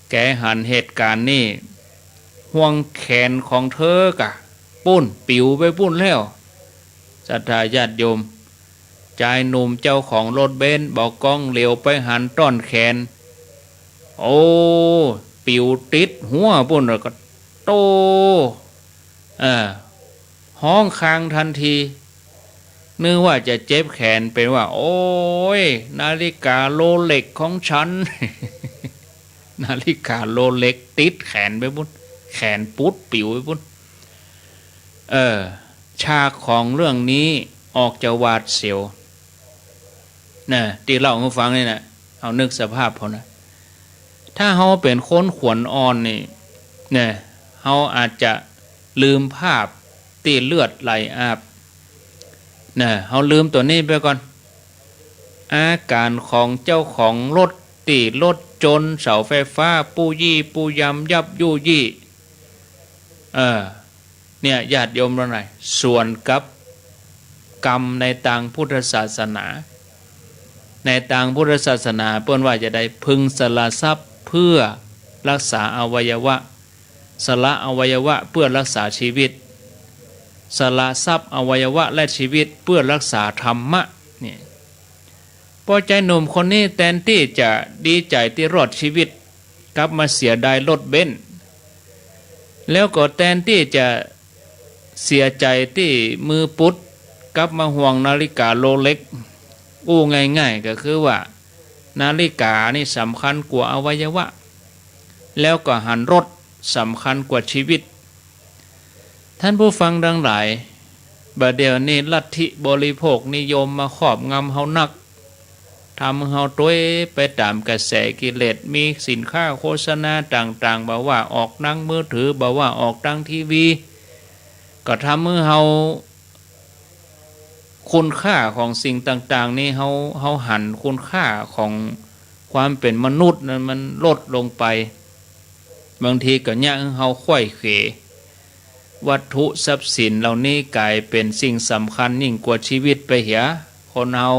แกหันเหตุก๋ารณ์นี่ ห่วงแขนของเธอกะ ปู้น ปิ๋วไปปู้นแล้ว ศรัทธาญาติโยม จายหนุ่มเจ้าของรถเบนซ์บ่าก้องเหลียวไปหันต้อนแขน โอ้ ปิ๋วติดหัวปู้น แล้วก็โต้ เออ ฮ้องคางทันที นึกว่าจะเจ็บแขน เป๋นว่า โอ้ย นาฬิก๋าโรเล็กของฉัน นาฬิก๋าโรเล็กติดแขนไปปู้น แขนปุ๊ดปิ๋วไปปู้น เออ ฉากของเรื่องนี้ออกจะหวาดเสียว นะ ตี้เล่าหื้อฟังนี่นะ เอานึกสภาพเฮานะ ถ้าเฮาเป๋นคนขวัญอ่อนนี่ นะ เฮาอาจจะลืมภาพตี้เลือดไหลอาบ นะ เฮาลืมตั๋วนี้ไปก่อน อาก๋ารของเจ้าของรถตี้รถจนเสาไฟฟ้าปู้ยี่ปู้ยำยับยุยี่ เออ เนี่ย ญาติโยมตังหลาย สวนกับกรรมในตางพุทธศาสนา ในตางพุทธศาสนาเปิ้นว่าจาใด พึงสละทรัพย์เพื่อรักษาอวัยวะ สละอวัยวะเพื่อรักษาชีวิต สละทรัพย์อวัยวะและชีวิตเพื่อรักษาธรรมะ เนี่ย ป้อจายหนุ่มคนนี้แตนตี้จะดีใจ๋ตี้รอดชีวิต กลับมาเสียดายรถเบนซ์ แล้วก็แตนตี้จะเสียใจ๋ตี้มือปุ๊ด กลับมาห่วงนาฬิก๋าโรเล็ก อู้ง่ายๆ ก็คือว่า นาฬิก๋านี่สำคัญกว่าอวัยวะ แล้วก็หันรถสำคัญกว่าชีวิต ท่านผู้ฟังตังหลาย บ่าเดี่ยวนี้ลัทธิบริโภคนิยมมาครอบงำเฮานัก ทำหื้อเฮาตวยไปต๋ามกระแสกิเลส มีสินค้าโฆษณาต่างๆ บ่าว่าออกตางมือถือ บ่าว่าออกตางทีวี ก็ทำหื้อเฮา คุณค่าของสิ่งต่างๆ นี่ เฮา เฮาหันคุณค่าของความเป๋นมนุษย์นั้นมันลดลงไป บางทีก็เยียะหื้อเฮาไขว้เขว วัตถุทรัพย์สินเหล่านี้ก๋ายเป๋นสิ่งสำคัญยิ่งกว่าชีวิตไปเหีย คนเฮา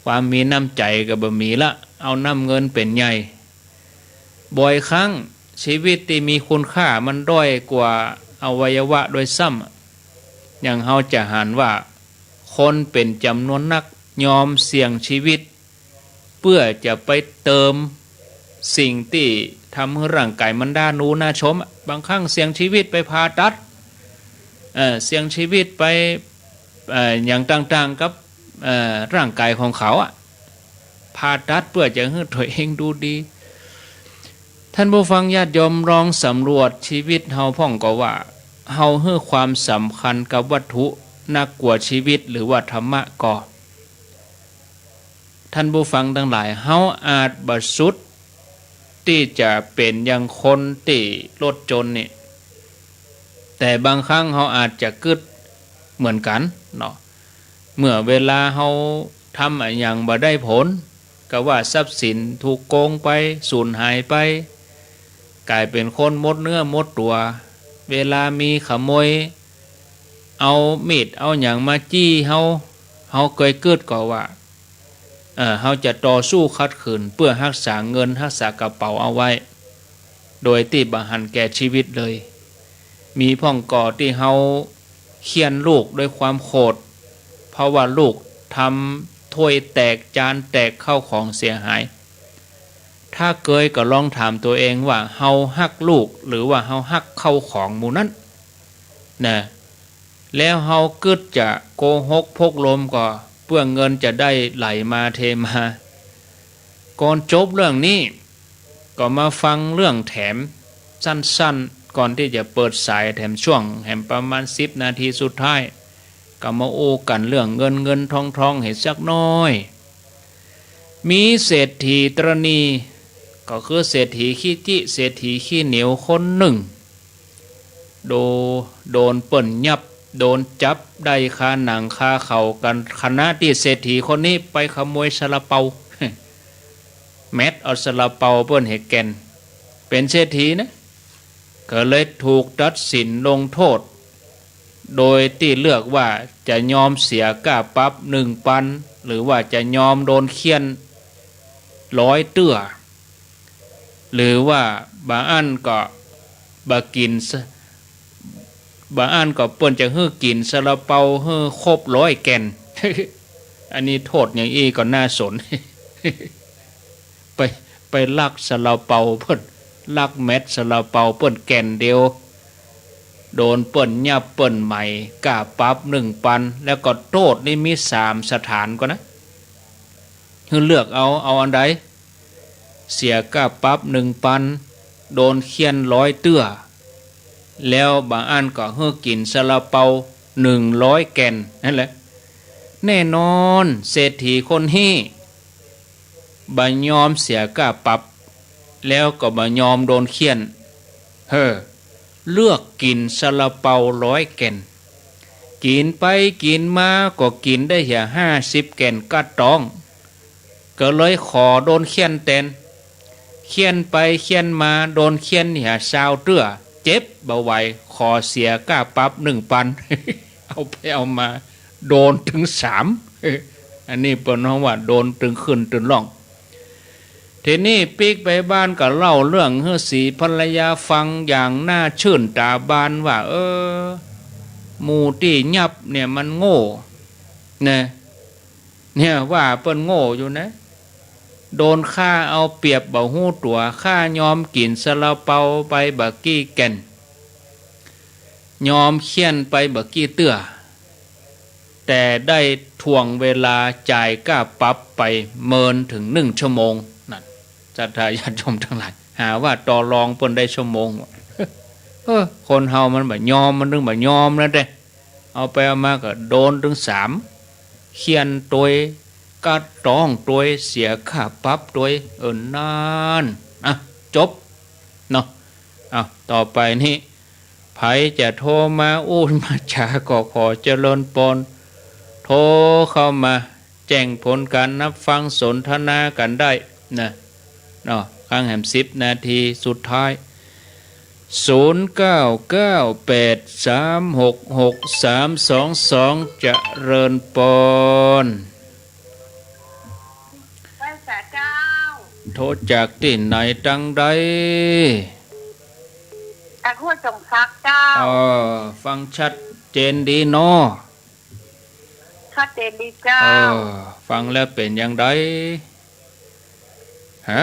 ความมีน้ำใจ๋ก็บ่มีละ เอาน้ำเงินเป๋นใหญ่ บ่อยครั้งชีวิตตี้มีคุณค่ามันด้อยกว่าอวัยวะด้วยซ้ำ อย่างเฮาจะหันว่าคนเป๋นจ๋ำนวนนักยอมเสี่ยงชีวิต เปื้อจะไปเติมสิ่งตี้ทำหื้อร่างก๋ายมันด้านูน่าชมอะ บางครั้งเสี่ยงชีวิตไปผ่าตัด เอ่อ เสี่ยงชีวิตไป เอ่อ อย่างต่างๆ กับ เอ่อ ร่างก๋ายของเขาอะ ผ่าตัดเปื้อจะหื้อตั๋วเองดูดี ท่านผู้ฟังญาติโยมลองสำรวจชีวิตเฮาพ่องก่อว่า เฮาหื้อความสำคัญกับวัตถุนักกว่าชีวิตหรือว่าธรรมะก่อ ท่านผู้ฟังตังหลาย เฮาอาจบ่สุดตี้จะเป๋นอย่างคนตี้รถจนนี่ แต่บางครั้งเฮาอาจจะกึ๊ดเหมือนกั๋นเนาะ เมื่อเวลาเฮาทำอะหยังบ่ได้ผล ก็ว่าทรัพย์สินถูกโกงไป สูญหายไป ก๋ายเป๋นคนหมดเนื้อหมดตั๋ว เวลามีขโมย เอามีดเอาหยังมาจี้เฮา เฮาเกยกึ๊ดก่อว่า เอ่อ เฮาจะต่อสู้ขัดขืนเปื้อฮักษาเงินฮักษากระเป๋าเอาไว้ โดยตี้บ่หันแก่ชีวิตเลย มีพ่องก่อตี้เฮาเฆี่ยนลูกด้วยความโขด เพราะว่าลูกทำถ้วยแตกจานแตกข้าวของเสียหาย ถ้าเกยก็ลองถามตั๋วเองว่าเฮาฮักลูกหรือว่าเฮาฮักข้าวของหมู่นั้น นะ แล้วเฮากึ๊ดจะโกหกพกลมก่อ เปื้อเงินจะได้ไหลมาเทมา ก่อนจบเรื่องนี้ ก็มาฟังเรื่องแถมสั้นๆ ก่อนตี้จะเปิดสายแถมช่วง แหมประมาณสิบนาทีสุดท้าย ก็มาอู้กั๋นเรื่องเงินเงินทองทองหื้อสักหน้อย มีเศรษฐีตระหนี่ ก็คือเศรษฐีขี้จิ เศรษฐีขี้เหนียวคนนึ่ง โด โดนเปิ้นยับ โดนจับได้คาหนังคาเขากั๋น ขณะตี้เศรษฐีคนนี้ไปขโมยซาลาเปา แม็ดเอาซาลาเปาเปิ้นหื้อแก่น เป๋นเศรษฐีนะ ก็เลยถูกตัดสินลงโต้ษ โดยตี้เลือกว่าจะยอมเสียก้าปรับหนึ่งปัน หรือว่าจะยอมโดนเฆี่ยนร้อยเตื้อ หรือว่าบ่อั้นก็บ่กิ๋นซะ บ่อั้นก็เปิ้นจะหื้อกิ๋นซาลาเปาหื้อครบร้อยแก่น อันนี้โต้ษอย่างอี้ก็น่าสน ไป ไปลักซาลาเปาเปิ้น ลักแม็ดซาลาเปาเปิ้นแก่นเดียว โดนเปิ้นยับเปิ้นไหม้ ก้าปรับหนึ่งปัน แล้วก็โต้ษนี่มีสามสถานก่อนะ หื้อเลือกเอา เอาอันใด เสียก้าปรับหนึ่งปัน โดนเฆี่ยนร้อยเตื้อ แล้วบ่อั้นก็หื้อกิ๋นซาลาเปาหนึ่งร้อยแก่น หั้นแหละ แน่นอนเศรษฐีคนนี้บ่ยอมเสียก้าปรับ แล้วก็บ่ยอมโดนเฆี่ยน เฮ้อ เลือกกิ๋นซาลาเปาร้อยแก่น กิ๋นไปกิ๋นมาก็กิ๋นได้เหียห้าสิบแก่นก้าต๊อง ก็เลยขอโดนเฆี่ยนแตน เฆี่ยนไปเฆี่ยนมาโดนเฆี่ยนเหียซาวเตื้อ เจ็บบ่ไหว ขอเสียก้าปรับหนึ่งปัน เอาไปเอามา โดนตึงสาม อันนี้เปิ้นฮ้องว่าโดนตึงขึ้นตึงล่อง ทีนี้ปิ๊กไปบ้านก็เล่าเรื่องหื้อสีภรรยาฟังอย่างน่าชื่นต๋าบานว่า เออ หมู่ตี้ยับเนี่ยมันโง่ นะ เนี่ยว่าเปิ้นโง่อยู่นะ โดนข้าเอาเปรียบบ่ฮู้ตั๋ว ข้ายอมกิ๋นซาลาเปาไปบ่ากี้แก่น ยอมเฆี่ยนไปบ่ากี้เตื้อ แต่ได้ถ่วงเวลาจ่ายก้าปรับไปเมินเถิงหนึ่งชั่วโมง นั่น ศรัทธาญาติโยมตังหลาย หาว่าต่อรองเปิ้นได้ชั่วโมง เออ คนเฮามันบ่ยอม มันตึงบ่ยอมนะเต้ เอาไปเอามาก็โดนตึงสาม เฆี่ยนตวย ก้าต๊องตวย เสียก้าปรับตวย เออ นั่น อ่ะ จบ เนาะ อ่ะ ต่อไปนี้ ใผจะโทรมาอู้มาจ๋าก็ขอเจริญปอน โทรเข้ามาแจ้งผลก๋านฮับฟังสนทนากั๋นได้นะ เนาะ กั๋งแหมสิบนาทีสุดท้าย ศูนย์เก้าเก้าแปดสามหกหกสามสองสอง เจริญปอน ไหว้สาเจ้า โทรจากตี้ไหนตังใด จากห้วยสงสักเจ้า เออ ฟังชัดเจนดีเนาะ ชัดเจนดีเจ้า เออ ฟังแล้วเป๋นอย่างใด ฮะ